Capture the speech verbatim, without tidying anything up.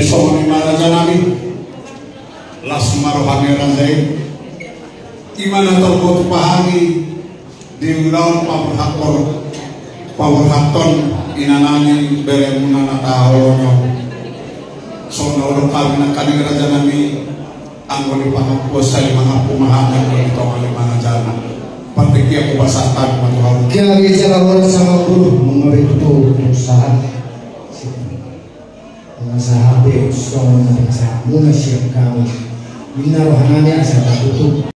Songon i ma raja nami, las ma roha ni raja i. Ima na tarboto hami di ulaon paborhathon, paborhathon ina nami beremuna na tahaholongon. Songon na hudok hami nangkaning raja nami, anggo di pangampuon sai mangampu ma hami, anggo di tonga ni manajana. Partingkian hupasahat ma tu hamu. Gabe jala horas sama guru, mangabei tutu sahat. Masa hape songon na pinasahatmuna sian hami. Ninna roha nami asa tatutup.